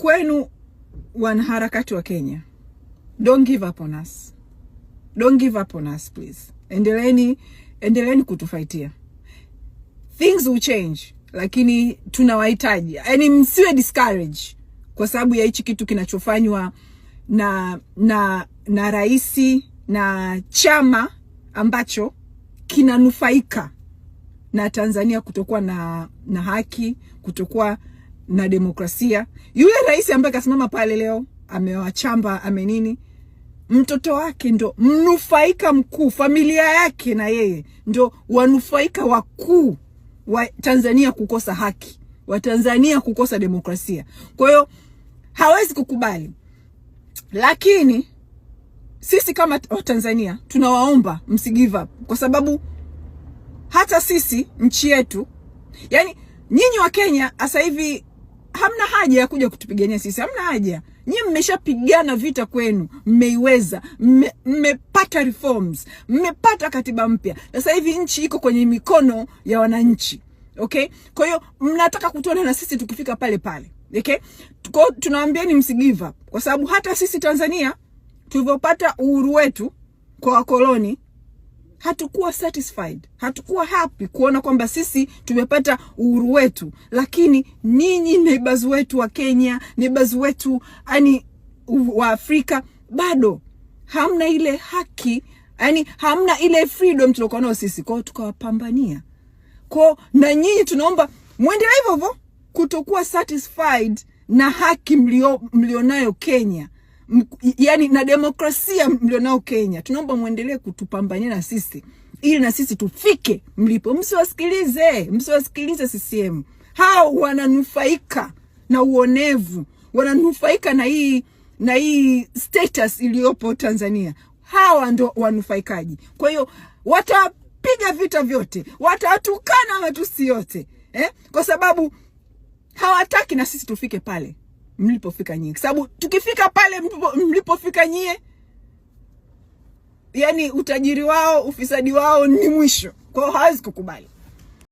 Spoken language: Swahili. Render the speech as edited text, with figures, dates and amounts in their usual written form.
Kwenu wanaharakati wa Kenya, don't give up on us, don't give up on us please. Endeleeni, endeleeni kutufightia. Things will change, lakini tunawahitaji. Yani msiwe discourage kwa sababu ya hichi kitu kinachofanywa na raisi na chama ambacho kinanufaika na Tanzania kutokuwa na haki, kutokuwa na demokrasia. Yule rais ambaye kasimama pale leo amewachamba amenini, mtoto wake ndo mnufaika mkuu, familia yake na yeye ndo wanufaika wakuu wa Tanzania kukosa haki, wa Tanzania kukosa demokrasia. Kwa hiyo hawezi kukubali, lakini sisi kama Watanzania tunawaomba msi give up, kwa sababu hata sisi nchi yetu, yani nyinyi wa Kenya sasa hivi hamna haja ya kuja kutupigania sisi, hamna haja. Nyinyi mmeshapigana vita kwenu, mmeiweza, mmepata reforms, mmepata katiba mpya. Sasa hivi nchi iko kwenye mikono ya wananchi, okay? Kwa hiyo mnataka kutuona na sisi tukifika pale pale, okay? Kwa tunawaambieni msi give up, kwa sababu hata sisi Tanzania tulivyopata uhuru wetu kwa wakoloni hatukuwa satisfied, hatukuwa happy kuona kwamba sisi tumepata uhuru wetu, lakini ninyi neighbors wetu wa Kenya, neighbors wetu yani wa Afrika bado hamna ile haki, yani hamna ile freedom tuliokuwa nayo sisi. Kwao tukawapambania kwao, na nyinyi tunaomba muendelee hivyo hivyo kutokuwa satisfied na haki mlionayo Kenya, yani na demokrasia mlionao Kenya. Tunaomba muendelee kutupambania na sisi ili na sisi tufike mlipo. Msiwasikilize, msiwasikilize CCM. Hao wananufaika na uonevu, wananufaika na hii status iliyopo Tanzania. Hawa ndo wanufaikaji. Kwa hiyo watapiga vita vyote, watatukana matusi yote, eh? Kwa sababu hawataki na sisi tufike pale mlipofika nyie, kwa sababu tukifika pale mlipofika nyie, yani utajiri wao, ufisadi wao ni mwisho. Kwa hiyo hawezi kukubali.